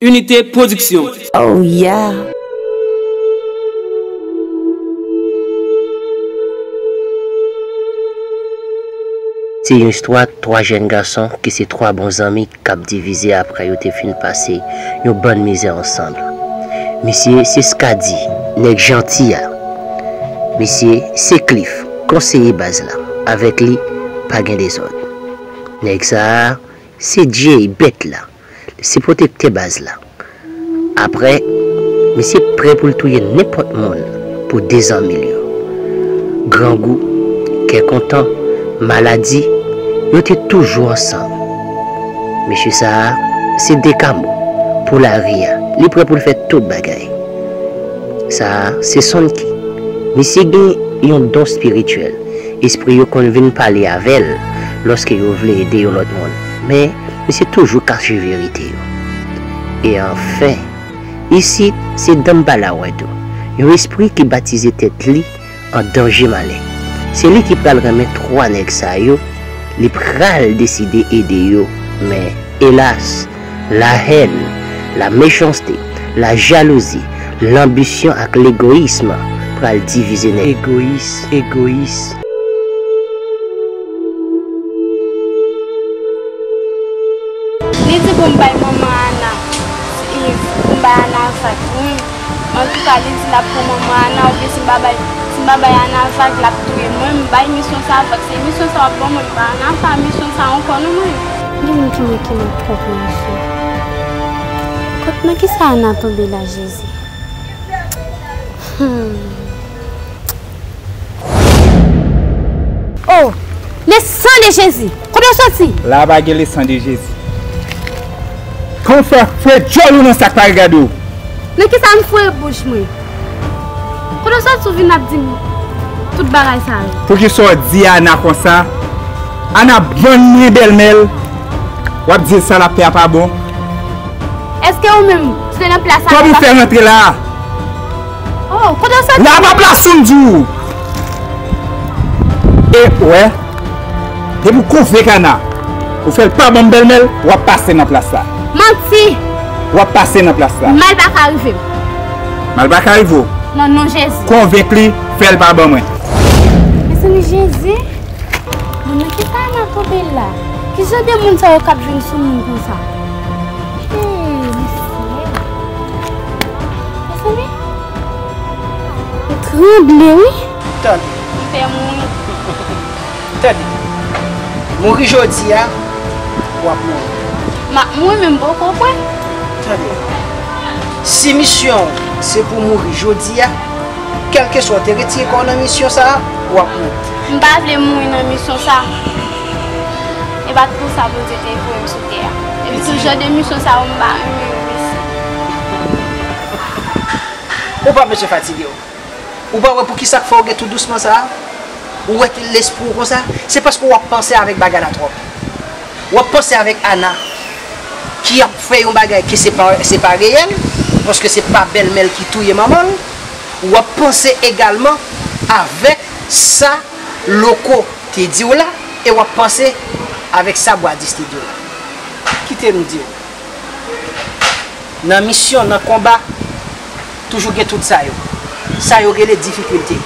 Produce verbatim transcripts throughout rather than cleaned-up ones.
Unité Production. Oh yeah. Se yon istwa twa jèn gason ki se twa bon zanmi k ap divize apre yo te fin pase yon bann mizè ansanm. Misye se Skady, nèg janti a. Misye se Cliff, konseye baz la. Avèk li, pa gen dezòd. Nèg sa a, se Jay, bèt la. Se pwotektè baz la. Apre, misye prè pou l touye nenpòt moun pou de zanmi l yo. Grangou, kè kontan, maladi, yo te toujou ansanm. Mesye sa a, se Dekamo, pou lari a, li prè pou l fè tout bagay. Sa a, se Sonky. Misye gen yon don espirityèl. Espri yo konn vin pale avè l lòske yo vle ede yon lòt moun. Men, misye toujou kache verite yo. E anfen, isit, se Danmbala Wado, yon espri ki batize tèt li an danje malè. Se li ki pral renmen twa nèg sa yo, li pral deside ede yo, men elas, lahèn, lamechanste, lajalouzi, lanbisyon ak legoyis pral divize nèg. Egoyis, egoyis. Li di pou m bay manman Ana Iv, pou m bay Ana vag. Wi. Antouka, li di l ap pran manman Ana, oubyen si m pa bay, si m pa bay Ana vag, l ap touye mwen. M bay misyon sa a vag. Se misyon sa w ap ban mwen, m pa Ana pa misyon sa a ankò non mwen. Gen moun ki manke m ap twòp, monchè. Kot nan kisa Ana tonbe la, Jezi? Hmm. Oh, le sang de Jésus! Kote w soti? La pa gen le sang de Jésus. Kon fè fwe djòl ou nan sa k pa regade w. Nan kisa m fwe bouch mwen? Kote w soti w vin ap di m tout bagay sa yo? Poukisa w di Ana konsa? Ana bann mwen bèlmè l. W ap di l sa l ap fè a pa bon. Èske ou menm, si w te nan plas sa, kòman w fè rantre la a? Oh, kote w soti? La pa plas ou m di w. E, w wè, depi w konvenk Ana, ou fè l pa ban m bèlmè l, w ap pase nan plas la. Manti! W ap pase nan plas la. Mal pa ka rive m. Mal pa ka rive w? Nan non Jezi. Konvenk li, fè l pa ban mwen. Mezanmi, Jezi! Bon, nan kisa Ana tonbe la? Ki jan de moun sa yo k ap jwenn sou moun konsa? Hey, mesye. Mezanmi, m tranble, wi. Tande. M pè mouri. Tande. Mouri jodi a, w ap mouri. M ap mouri, men m poko prè. Tande. Si misyon w se pou mouri jodi a, kèlkeswa w te retire kò w nan misyon sa a, w ap mouri. M pa vle mouri nan misyon sa a. E pa t pou sa Bondye te voye m sou tè a. Epi tout jan de misyon sa yo, m pa renmen yo, mèsi. Ou pa bezwen fatige w. Ou pa wè poukisa k fè w gen tou dousman sa a? Ou wè lespri w konsa? Se paske w ap panse avèk bagay la twòp. W ap panse avèk Ana, ki ap fè yon bagay ke se pa, se pa reyèl, paske se pa bèlmè l ki touye manman l. W ap panse egalman avèk sa Loko te di w la, e w ap panse avèk sa Bwadis te di w la. Kite m di w. Nan misyon, nan konba, toujou gen tout sa yo. Sa yo rele difikilte.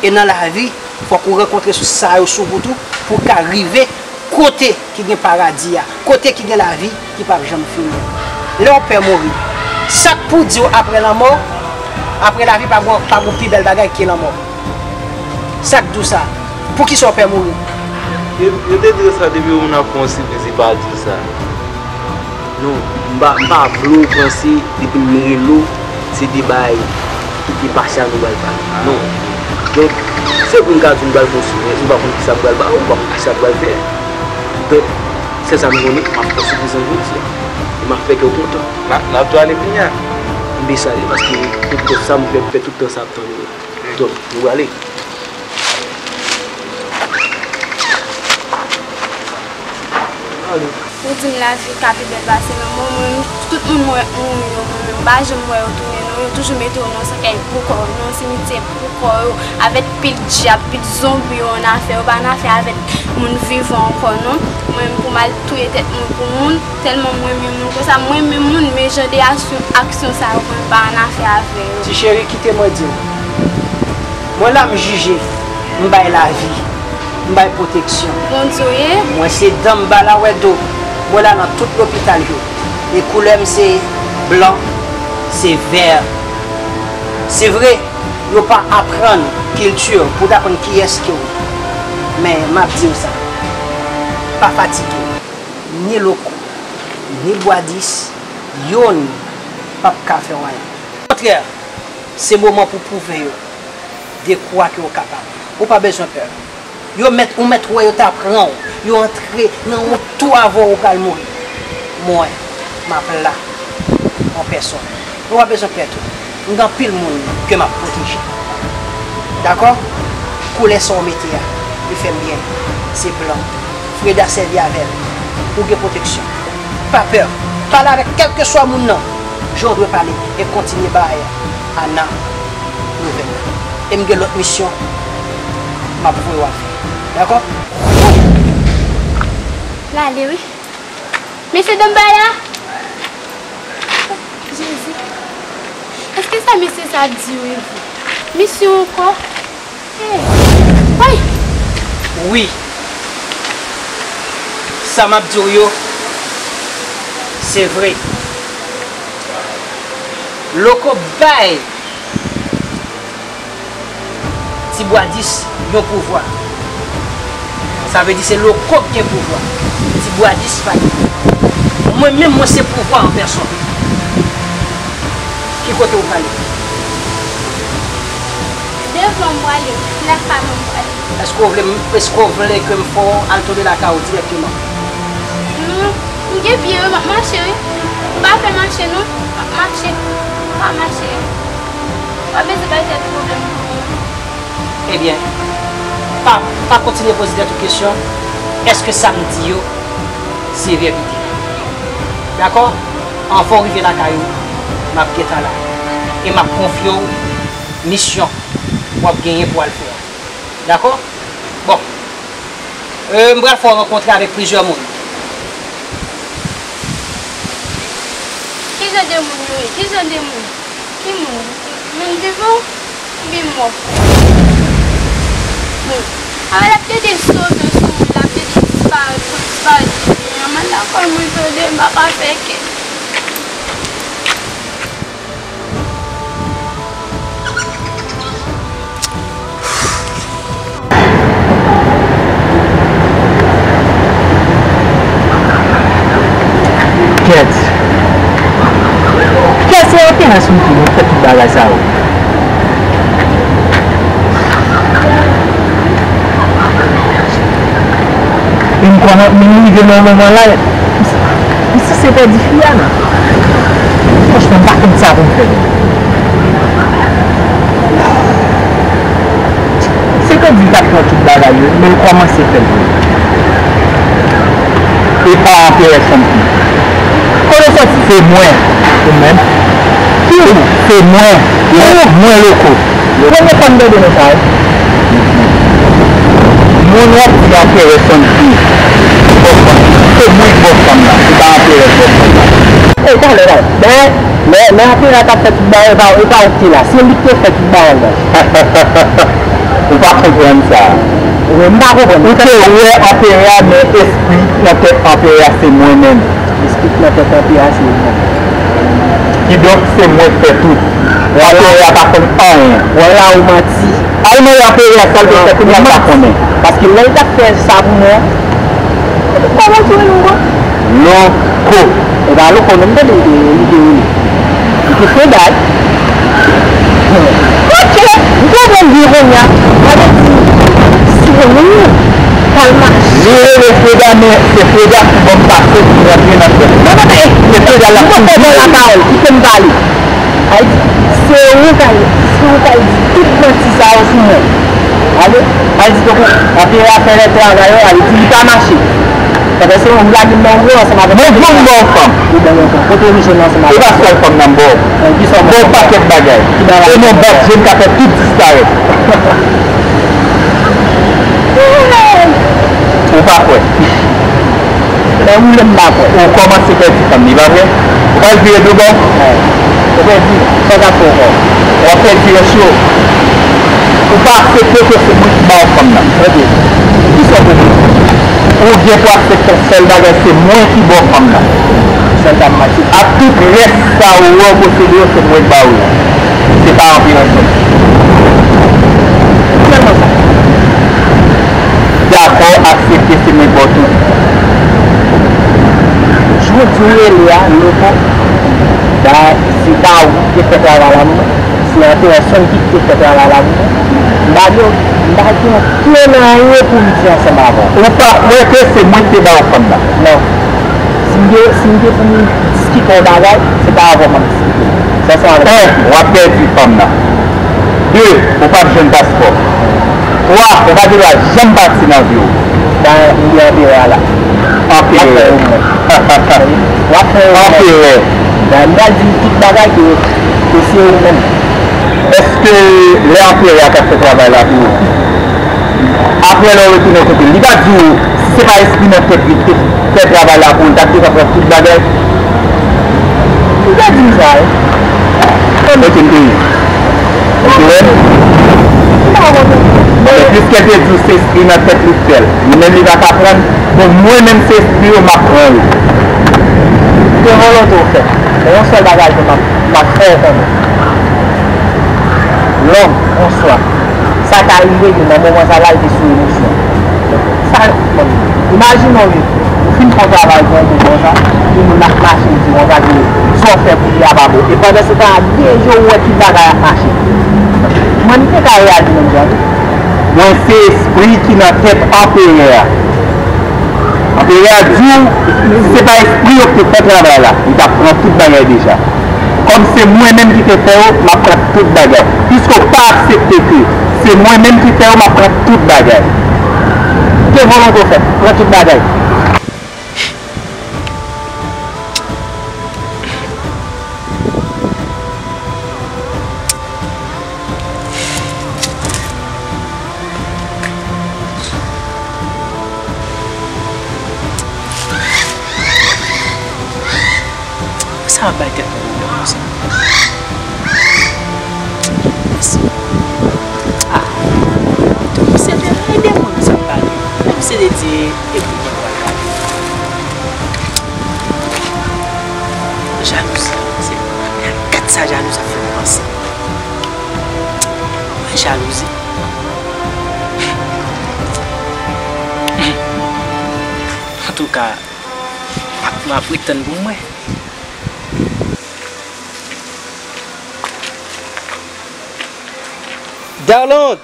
E nan lavi, fòk ou rankontre sou sa yo sou wout ou pou w ka rive kote ki gen paradi a, kote ki gen lavi ki p ap janm fini. Lè w pè mouri, sa k pou di w apre lanmò, apre lavi pa gon, pa gon pi bèl bagay ke lanmò. Sa k di w sa? Poukisa w pè mouri? Yo, yo te di w sa depi yon moun ap fè yon sipriz, li pa di w sa. Non, m pa, m pa vle w panse depi m rele w, se de bagay ki te pase a nou pral pale. Non. Donk, se pou m ka di w m pral fè yon sipriz, ou pa konn kisa m pral ba w, ou pa konn kisa m pral fè. Donk, sèl sa m konnen, m ap fè sipriz lan jodi a. E m ap fè kè w kontan. N ap, n ap tou ale kounye a. M bezwen ale paske tout tan sa m fè, m fè tout tan sa ap tann ou. Donk, nou prale. Ou di m lavi ka pi bèl pase lanmò, mwen menm, tout moun mwen mouri yo, mwen menm, m pa janm wè yo tounen non, yo Toujou mete w nan sèkèy pou kò w, nan simityè pou kò yo, avèk pil dyab, pil zonbi yo annafè. Yo pa annafè avèk moun vivan ankò non. Mwen menm pou m al touye tèt mwen pou moun, tèlman mwen renmen moun konsa, mwen renmen moun, men jan de aksyon, aksyon sa yo, mwen pa annafè avè yo. Ti cheri, kite mwen di w. Mwen la, m jije, m bay lavi, m bay pwoteksyon. Bondye w ye? Mwen se Danmba Lawèdo. Mwen la nan tout lopital yo. E koulè m se blan, se vè. Se vre, yo pa aprann kilti w pou w ta konn kiyès ke w ye. Men, m ap di w sa, pa fatige. Ni Loko, ni Bwadis, youn p ap ka fè w anyen. Okontrè, se moman pou pwouve yo de kwa ke w kapab. Ou pa bezwen pè. Yo mèt, ou mèt wè yo ta pran w, yo antre nan yon tou avè w, ou pral mouri. Mwen, m ap la an pèsòn. Ou pa bezwen pè tou. M gen anpil moun ke m ap pwoteje. Dakò? Koulè sa w mete a, li fè m byen. Se blan. Freda sèvi avè l. Ou gen pwoteksyon. Pa pè. Pale avèk kèlkeswa moun nan. Jan w dwe pale e kontinye bay Ana nouvèl la. E m gen lòt misyon m ap voye w al fè. Dakò? L ale wi. Mesye Danmba la? Jezi. Èske sa mesye sa ap di yo e vre? Misyon ankò? Hey! Woy! Wi. Sa m ap di w yo, se vre. Loko bay Ti Bwadis yon pouvwa. Sa vle di se Loko k gen pouvwa. Ti Bwadis pa gen. Mwen menm, mwen se pouvwa an pèsòn. Ki kote w prale? Devan m prale, lè pa m prale. Èske w vle m, èske w vle ke m fè w al tonbe lakay ou dirèkteman? Non, m gen pye wi, m ap mache wi. M pa fè mache non, m ap mache. M pa mache. M pa bezwen bay tèt pwoblèm pou mwen. Ebyen, pa, pa kontinye poze tèt ou kesyon, èske sa m di yo se verite? Dakò? Anvan w rive lakay ou, m ap gentan la. E m ap konfye w misyon w ap genyen pou w al fè a. Dakò? Bon. Euh, m pral fè w rankontre avèk plizyè moun. Ki jan de moun yo ye? Ki jan de moun? Ki moun? Moun vivan oubyen mò? Bon. Avè l ap plede sove sou moun, l ap plede disparèt pou disparèt pou byen an. Mwen lakòl mwen tande, m pa ka fè kè. Kèt. Kèt, se anperè Sonki, nou fè tout bagay sa yo. E m kwè m ap menm rive nan moman la, m sanse pèdi fi a, non. Franchman, m pa konn sa pou m fè. Se te di l t ap pran tout bagay yo, men l kòmanse fè l vre. E pa anperè Sonki. Kote w sòti? Se mwen. Ou menm? Ki ou? Se mwen. Ou? Mwen Loko. Premye fwa m tande non sa wi. Moun w ap di anperè Sonki. Se mwen k bòs fanm nan. Se pa anperè k bòs fanm nan. E talè la. Lè, lè, lè anperè a t ap fè tout bagay, e pa, e pa ou ki te la. Se li ki te fè tout bagay la. Ou pa konprann sa. Wi, m pa konprann. Ou te wè anperè a, men espri nan tèt anperè a se mwen menm. Espri nan tèt anperè a se mwen. Kidonk, se mwen k fè tout. Anperè a pa konn anyen. Vwala ou manti. Al mande anperè a sa l te fè, kounye a l pa konnen. Paske lè l t ap fè sa pou mwen, kòman w di w non, bro? Loko. E pa Loko non, m tande li te, li te rele. Li te Freda wi. Ok, m konprann byen kounye a. Sa vle di, se ou k al mache. Li rele Freda, men se Freda ki ban m pase pou m rantre nan tèt. Non, non, men se Freda l ap toujou. Kite m pale. Ay, se ou k al, se ou k al di tout manti sa yo sou mwen. Ale, al di tankou anperè a fè travay yo, ale di li pa mache. Paske se yon lage m nan ou yo ansanm avèk. Mwen jwenn ba w fanm. Ou ban mwen fanm. Kote ou jwenn ansanm avèk? E pa sèl fanm nan m ba w. Ban w pakèt bagay. E nan bat je m ka fè tout disparèt. Ou pa kwè. Lè ou lè m pa kwè. Ou kòmanse pèdi fanm li, pa vre? Ou pral vire do bò? Ou pèdi, sa k ap fè w kò? W ap pèdi rès yo. Ou pa aksepte ke se mwen ki ba w fanm nan. Ok. Kisa w te di? Ou gen pou aksepte yon sèl bagay, se mwen ki ba w fanm nan. Sèl sa m aksepte. Ak tout rès sa ou wè w posede yo, se mwen k ba w yo. Se pa anpil ansanm. Sèlman sa. Dakò, aksepte, se mwen k ba w tout. Jodi w rele a, Loko, ba, se pa ou ki te fè travay la pou mwen. Se yon pèsonn ki te fè travay la pou mwen. M pa gen, m pa gen okenn anyen pou m di ansanm avè w. Ou pa kwè ke se mwen ki te ba w fanm nan? Non. Si m te, si m te pou m diskite yon bagay, se pa avè w m ap diskite. Sa se avèk. En, w ap pèdi fanm nan. De, ou p ap jwenn paspò. Twa, ou pa gen dwa janm pati nan vi w. Ba, m gen anperè a la. Anperè. W ap fè yon mwen. W ap fè yon mwen. Anperè. Ba, m pral di w tout bagay ke, ke se ou menm. Èske lè anperè a t ap fè travay la pou ou, apre lè w retounen kote l, li pa di w, si se pa espri nan tèt li ki te fè travay la pou ou, l t ap gentan pran tout bagay? Li te di m sa, wi. Kote m te ye? Ou te wè m? M pa konn. Men piske l te di w se espri nan tèt li k fè l, li menm li pa ka pran l, bon, mwen menm se espri yo m ap pran yo. Ke volonte w fè. Yon sèl bagay ke m ap, m ap fè w konnen. Lòm, bonswa. Sa ka rive ke nan moman sa la, l te sou emosyon. Sa, bon, imajine w ke ou fin fè yon travay pou yon moun konsa, yon moun ap mache, l di konsa ke sa w fè pou li a pa bon. E pandan se tan an, de je w wè tout bagay ap mache. Mwen, m te ka reyaji menm jan tou. Mwen, se espri ki nan tèt anperè a. Anperè a di w, si se pa espri yo ki te fè travay la, li t ap pran tout bagay deja. Kòm se mwen menm ki te fè yo, m ap pran tout bagay. Piske w pa aksepte ke se mwen menm ki fè yo, m ap pran tout bagay. Ke volonte w fè, pran tout bagay. Sa ap bay tèt mwen pwoblèm konsa. Mèsi. Ah. Misye te ede mwen, misye ap pale. Misye te di, e pou mwen pral pale. Jalouzi, se kat sa jalouzi ap fè m panse. Mwen jalouzi. Antouka, m ap, m ap ret tann pou m wè. Darlande!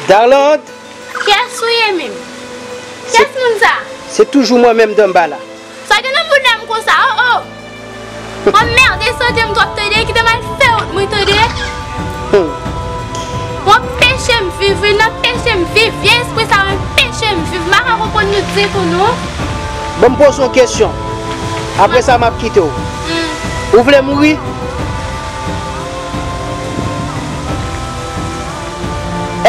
Darlande! Kiyès ou ye menm? Kiyès moun sa? Se toujou mwen menm Danbala. Sa gen nan bouda m konsa, oh, oh! Anmède, sante m twòp, tande, kite m al fè wout mwen, tande. Hmm. W ap peche m viv, wi, n ap peche m viv. Vye espri sa yo anpeche m viv. M pa ka konprann nou ditou, non. Bon, m poze w yon kesyon. Apre sa, m ap kite w. Hmm. Ou vle mouri?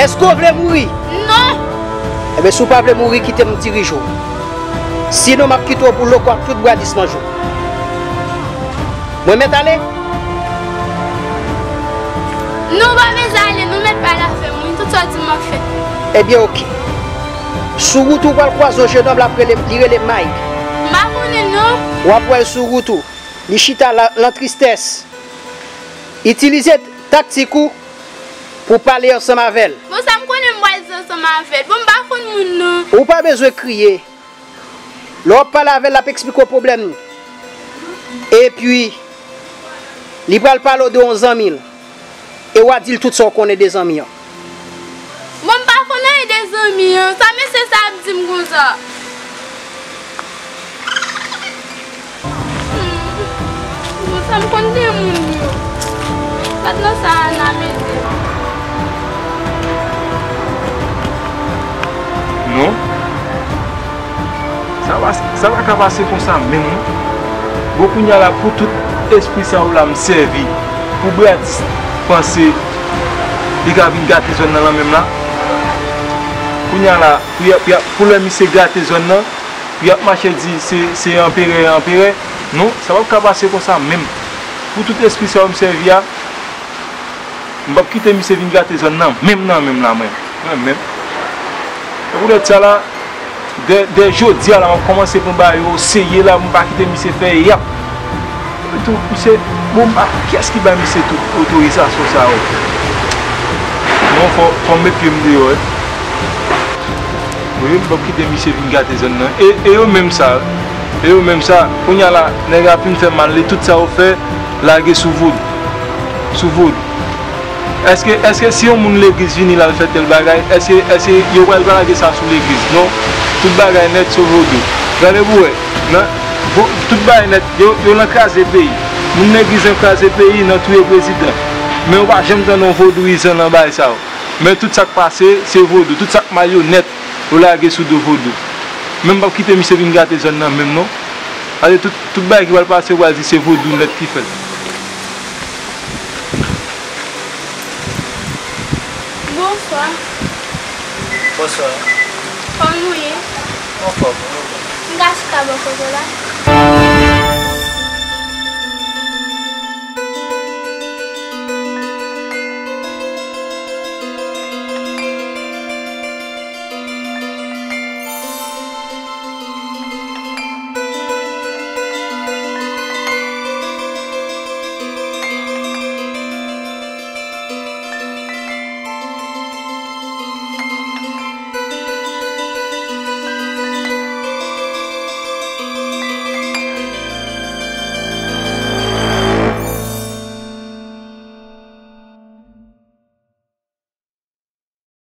Èske w vle mouri? Non. Ebyen, si w pa vle mouri, kite m dirije w. Sinon, m ap kite w pou Loko ak tout bradis manje w. Mwen mèt ale? Non, w pa bezwen ale, non, mèt pa la fè m, wi, tout sa w di m ap fè. Ebyen, oke. Sou wout ou pral kwaze yon jenòm, l ap rele, li rele Mike. M pa konnen, non. W ap wè l sou wout ou. Li chita la, lan tristès. Itilize taktik ou pou pale ansanm avè l. Bon, sa m konnen m pral di ansanm avè l? Bon, m pa konn moun, non. Ou pa bezwen kriye. Lè w ap pale avè l, l ap eksplike w pwoblèm li. Epi, li pral pale w de yon zanmi l. E w a di l tout sa w konnen de zanmi an. Bon, m pa konn anyen de zanmi an. Sa mesye sa ap di m konsa? Hmm. Bon, sa m konn de moun yo. Gad nan sa Ana mete m. Sa pa ka pase konsa menm non. Bon, kounye a la, pou tout espri sa yo la m sèvi, pou Bradis panse li ka vin gate zòn nan nan menm la. Kounye a la, pou y a, pou y a, pou lè misye gate zòn nan, pou y ap mache di se, se anperè, anperè. Non, sa p ap ka pase konsa menm. Pou tout espri sa yo m sèvi a, m p ap kite misye vin gate zòn nan, menm nan menm la, mwen. Mwen menm. Se poutèt sa la, dè, dè jodi a la, m ap kòmanse pran bagay yo serye la, pou m pa kite misye fè yap. Epi tou, misye, bon, m pa, kiyès ki bay misye tout otorizasyon sa yo? Non, fò, fò m met pye m deyò, wi. Wi, m p ap kite misye vin gate zòn nan. E, e yo menm sa, e yo menm sa, kounye a la, nèg la fin fè mal li, tout sa yo fè, lage sou Vodou. Sou Vodou. Èske, èske si yon moun legliz vini l al fè tèl bagay, èske, èske yo pral pa lage sa sou legliz? Non. Tout bagay nèt se vodou. Gade pou wè. Nan, vo-, tout bagay nèt, yo, yo nan kraze peyi. Moun legliz nan kraze peyi, nan touye prezidan. Men ou pa janm tande yon vodouyizan nan bagay sa yo. Men tout sa k pase, se vodou. Tout sa k mal yo nèt, yo lage sou do vodou. Men m p ap kite misye vin gate zòn nan menm non. Paske tout, tout bagay ki pral pase, yo pral di se vodou nèt ki fè l. Bonswa. Bonswa. Kòman nou ye? Anfòm, anfòm. M ka chita bò kote w la?